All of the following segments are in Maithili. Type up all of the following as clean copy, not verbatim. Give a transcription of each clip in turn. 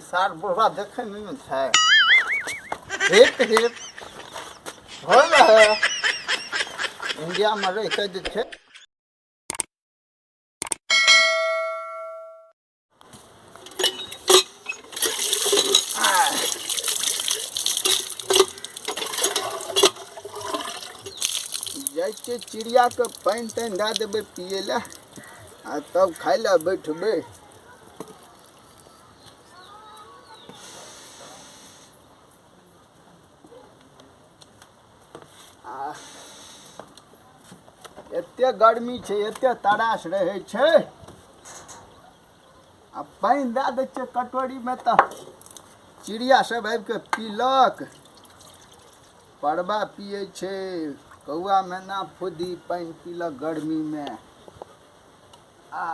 ई सार बुढ़वा देखै नहि ने छै। हिप हिप होल रहे इंडियामे रहि कऽ जे छै। जाइ छियै चिड़ियाके पानि तानि दए देबै पियै लए आ तब खाय लए बैठबै। आ एते गर्मी छै, एते तरास रहै छै, आ पानि दए दै छियै कटोरीमे तऽ चिड़िया सब आबि कऽ पीलक। परबा पियै छै, कौआ मैना फुद्दी पानि पीलक गर्मीमे। आ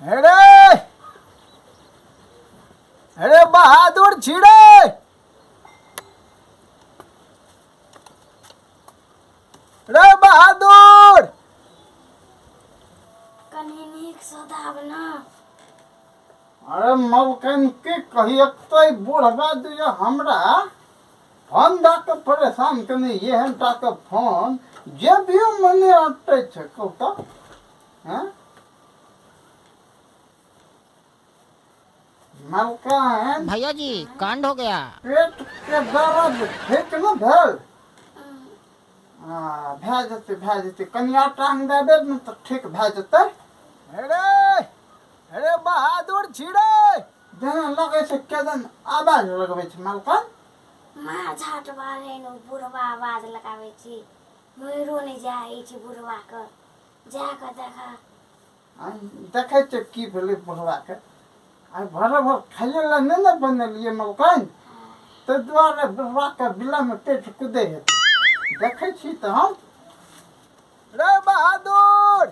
हे रे हे बहादुर छी रे, रे बहादुर। कनि नीक सँ दाब न। अरे मलकन के कही, तऽ बुढ़बा दिया हमरा फोन दऽ कऽ परेशान केने। एहन टा के फोन जे भी मने अटै छै, कहू तऽ? हैं मलकन भैया जी, कांड हो गया। पेट के दर्द ठीक ने भेल? आ, भए जेतै, भए जेतै। कनिया टांग दए देब ने तऽ ठीक भए जेतै। हे रे हे बहादुर छी रे, जेना लगै छै केदन आवाज लगबै छै मलकन। मार झाट बारे न बुढ़वा आवाज लगाबै छी, मरो नहि जाइ छै बुढ़वा के। जा कऽ देखा। देखै छियै की भेलै बुढ़वाके। आइ भर भर खाइए लए नहि ने बनेलियै मलकन, ताहि दुआरे बुढ़वाके बिलामे पेट कुदै हेतै। देखै छी तऽ हम। रे बहादुर,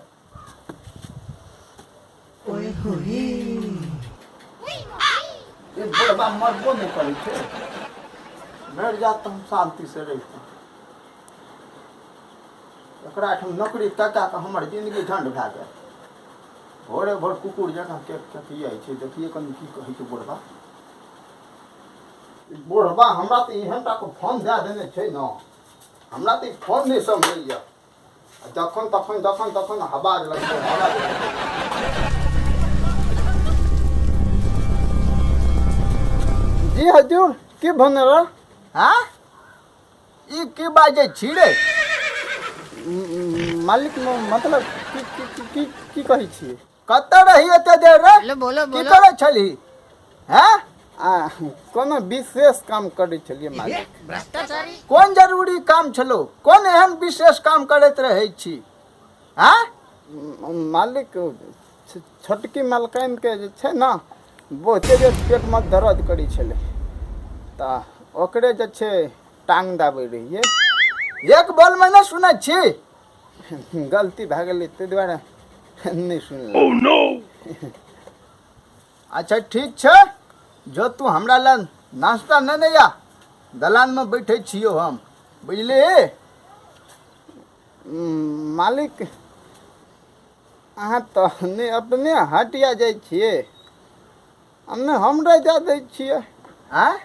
ई बुढ़वा मरबो नहि करै छै। मरि जात तऽ हम शान्तिसँ रहितहुँ। एकरा एहिठाम नौकरी कए कए कऽ हमर जिन्दगी झंड भए गेल। भोरे भोर कुकुर जकाँ केक केकियाइ छै। देखियै कनि की कहै छै बुढ़बा। ई बुढ़बा हमरा तऽ एहन टा के फोन दए देने छै ने, हमरा तऽ ई फोन नहि सम्हरैए। आ जखन तखन जखन तखन हवा लगबै, हवा। जी हजूर, की बनल? हाँ, ई की बाजै छी रे मालिक? मतलब की की की की की कहै छियै? कतऽ रही एते देर रे? बोलो बोलो। की बोलो। करै छलही? हैं, आ कोनो विशेष काम करै छलियै मालिक। भ्रष्टाचारी। कोन जरूरी काम छलो? कोन एहन विशेष काम करैत रहै छी? हैं मालिक, छोटकी मलकानिके जे छै ने, बहुते जे पेटमे दर्द करै छलै तऽ ओकरे जे छै टांग दाबै रहियै। एक बोलमे नहि सुनै छी, गलती भए गेलै, ताहि दुआरे नहि सुनलहुँ। अच्छा ठीक छै, जो तू हमरा लए नाश्ता नेने आ, दलानमे बैठै छियौ हम, बुझलिही? मालिक, अहाँ तऽ नहि अपने हटिया जाइ छियै आ नहि हमरे दए दै छियै। आँय,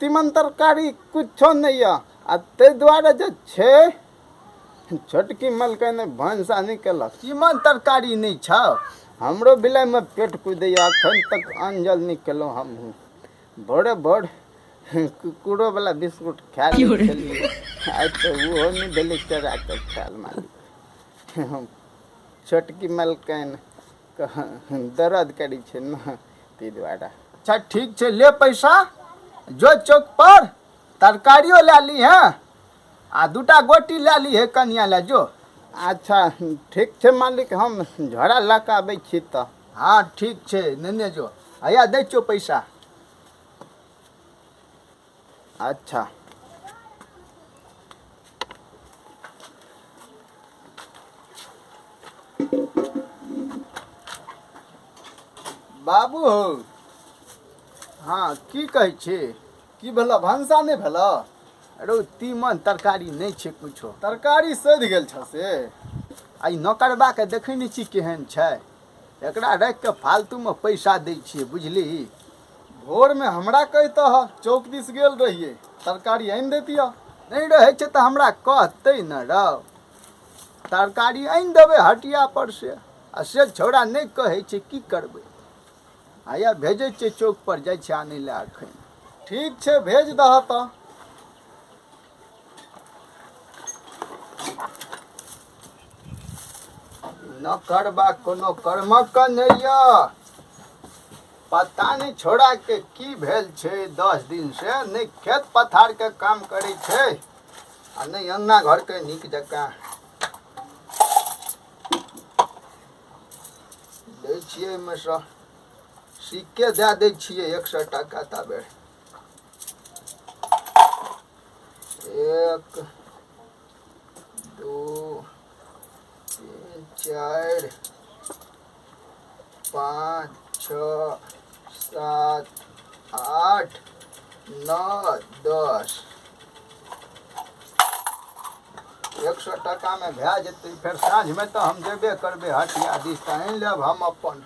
तीमन तरकारी किछो नहि यऽ, आ ताहि दुआरे जे छै छोटकी मलकाइन भनसा नहि केलक। तीमन तरकारी नहि छौ? हमरो बिलाइमे पेट कुदैए, एखन तक अन्न जल नहि केलहुँ। हमहूँ भोरे भोर कुकुरोवला बिस्कुट खा लै छलियै, आइ तऽ ओहो नहि भेलै चोरा कऽ खायल। मालिक, छोटकी मलकाइन दर्द करै छै ने, ताहि दुआरे। अच्छा ठीक छै, ले पैसा, जो चौक पर तरकारियो लए लीहें आ दूटा गोटी लए लीहे कनिया लए, जो। अच्छा ठीक छै मालिक, हम झोरा लऽ कऽ आबै छी तऽ। हँ ठीक छै, नेने जो। हैया दै छियौ पैसा। अच्छा बाबू हौ। हँ, की कहै छी? की भेलऽ? भनसा नहि भेलऽ? अरे तीमन तरकारी नहि छै कुछो। तरकारी सधि गेल छ से? आ ई नौकरबाके देखै नहि छी केहन छै, एकरा राखि कऽ फालतूमे पैसा दै छियै बुझली। भोरमे हमरा कहितह, चौक दिस गेल रहियै, तरकारी आनि दैतियह। नहि रहै छै तऽ हमरा कहतै ने रौ, तरकारी आनि देबै हटिया पर से। आ से छौड़ा नहि कहै छै, की करबै? आया भेजै छियै चौक पर, जाइ छै आनै लए एखन। ठीक छै, भेज दह तऽ। न करबा कोनो कर्मक नहि यऽ। पता नहि छौड़ाके की भेल छै, 10 दिन से नहि खेत पथारके काम करै छै आ नहि अङ्गना घरके नीक जकाँ। दै छियै एहिमे सँ सिक्के दए दै छियै 100 टाका ताबे। 1 2 3 4 5 6 7 8 9 10। 100 टाकामे भए जेतै। फेर साँझमे तऽ हम जेबे करबै हटिया दिस, तऽ आनि लेब हम अपन।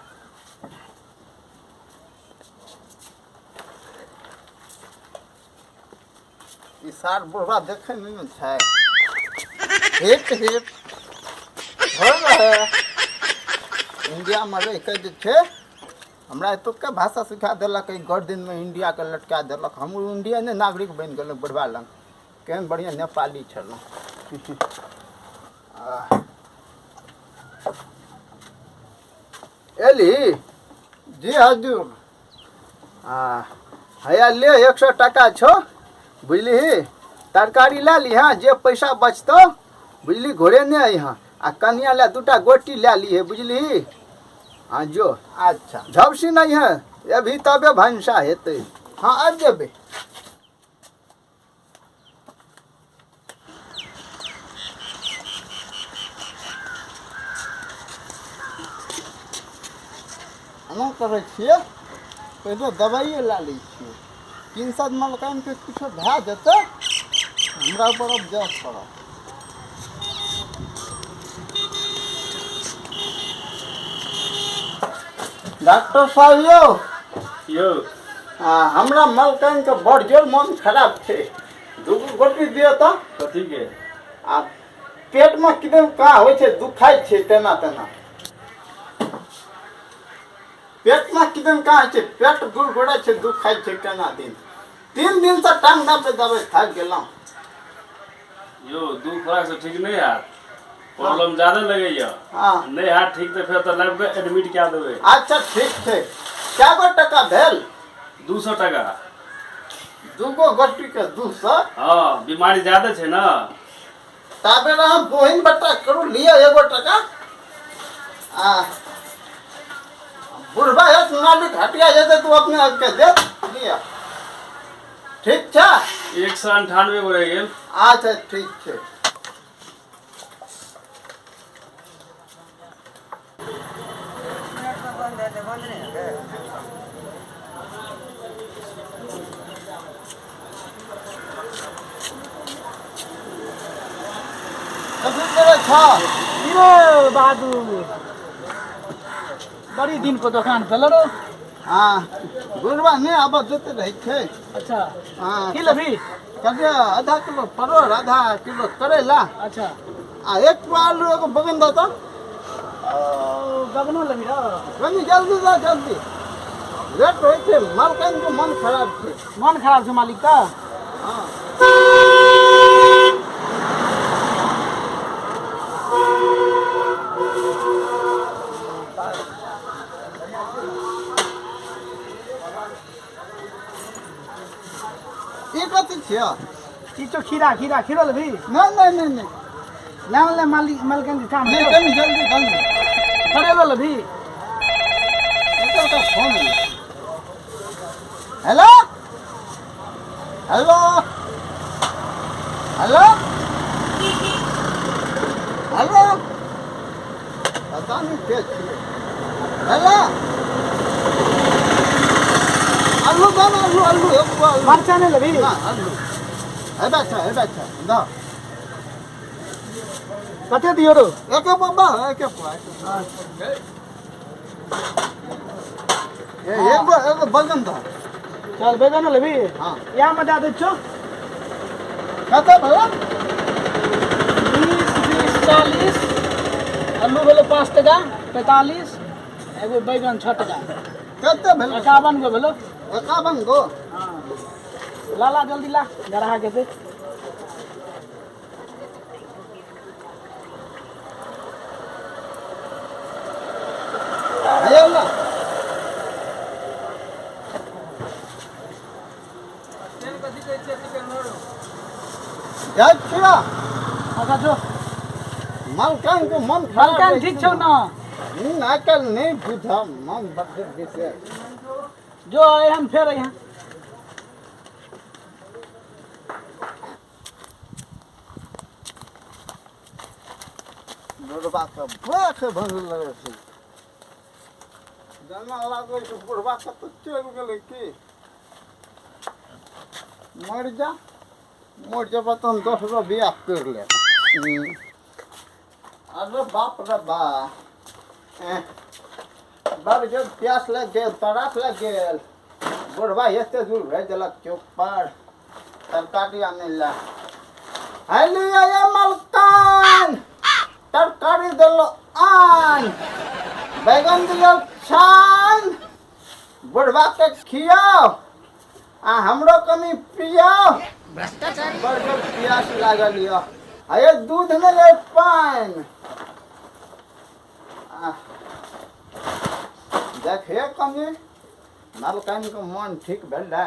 ई सार बुढ़वा देखै नहि ने छै। हिप हिप हो रहे। इंडियामे रहि कऽ जे छै हमरा एतुक्का भाषा सिखा देलक, एहि गर्दनमे इंडियाके लटका देलक। हमहूँ इंडियने नागरिक बनि गेलहुँ बुढ़वा लग। केहन बढ़िआँ नेपाली छलहुँ। एली जी हजूर। हैया ले 100 टाका छौ बुझलिही, तरकारी लए लिहँ, जे पैसा बचतौ बुझली घोरे ने अइहँ। आ कनिया लए 2टा गोटी लए लिहे बुझलिही। हाँ जो। अच्छा झपसी नहीं है अभी तबे भनसा हेतै। हाँ आबि जेबै। एना करै छियै, पहिले दबाइए लए लै छियै। 300 मलकानके किछो भए जेतै हमरा ऊपर अब जाय पड़त। डॉक्टर साहब यौ। यौ। हमरा मलकानके बड़ जोर मन खराब छै, 2 गोटी दिअ तऽ। कथी के? आ पेटमे किदन कहाँ होइ छै, दुखाइ छै तेना तेना। पेटमे किदन कहाँ होइ छै, पेट गुड़गुड़ाइ छै, दुखाइ छै केना दिन। 3 दिनसँ टांग दाबै दाबै थाकि गेलहुँ। यौ 2 खुराक से ठीक नहीं हैत, प्रॉब्लम ज्यादा लगैया। हाँ। नहीं हैत ठीक तऽ फेर तऽ लाबि कऽ एडमिट कए देबै। अच्छा ठीक छै। कए गो टका भेल? 200 टका। 2 गो गोटी के 200? हाँ, बीमारी ज्यादा छै ने। ताबे अहाँ बोहिन बट्टा करू, लिअ 1 टका। आ बुढ़बा हेत मालिक हटिया जेतै तू अपने आबिके देत, लिअ। ठीक छै। 198 गो रहि गेल। अच्छा ठीक छै। कथी करै छह? यो बहादुर, बड़ी दिन पर दोकान पे रो। हाँ, बुढ़वा नहि आबऽ देते रहै छै। अच्छा। हाँ। की लेबही? कते आधा किलो परोड़, आधा किलो करैला। अच्छा। आ 1 पुआ आलू, एगो बगन दऽ तऽ। ओ बगनो लेबही रौ? कनी जल्दी दऽ, जल्दी। लेट होइ छै, मालकाइन के मन खराब छै। मन खराब छै मालिक का? हाँ। ई कथी छियै? ई तो खीरा, खीरा, खीरा लेबही? नहीं, नहीं, नहीं, नहीं। ले ले मालिक, मालकाइन के काम नहीं, है। कनी जल्दी, जल्दी। करेलो लेबही? एकर तऽ फोन एलै। हेलो? हेलो? हेलो? हेलो? पता नहि के छियै। हेलो? आलू दऽ ने, आलू, आलू, एक गो आलू। मरचा नहि लेबही? ना, आलू। हेबे छै, हेबे छै, दऽ। कते दियौ रौ? एके पप्पा, एके पप्पा। एगो एगो बैगन दऽ। चल, बैगन लेबही? हाँ। इएहमे दए दै छियौ। कते भेलै? 20 20 40, आलू भेलै 5 टका, 45, एगो बैगन 6 टका। कते भेलै? 51 गो भेलो। 51 गो। हाँ, ला ला, जल्दी ला, ग्राहक हेतै। हे ला। जाइ छियै। अच्छा, जो। मलकान के मन खराब। मलकान ठीक छौ ने? आइ काल्हि नहि बुझब, मन बड्ड विशेष। जो, एहन फेर अइहन। बुढ़बा के बख भंग लगै छै, जेना लागै छै बुढ़बा कतऽ चलि गेलै की। मरि जा, मरि जेबऽ तहन दोसरो बियाह करि लेब। अरे बाप रे बा, बड़ जोर प्यास लागि गेल, तरास लागि गेल। बुढ़बा एते दूर भेज देलक चौक पर तरकारी आनै लए। हेलियै ये मलकान, तरकारी देलो आन, बैगन दियौ छान, बुढ़बा के खियाओ आ हमरो कनि पियाओ। भ्रष्टाचारी। बड़ जोर प्यास लागल यऽ। आ ये दूध नहि ये पानि। देखिए कनि, मलकान के मन ठीक भेलै?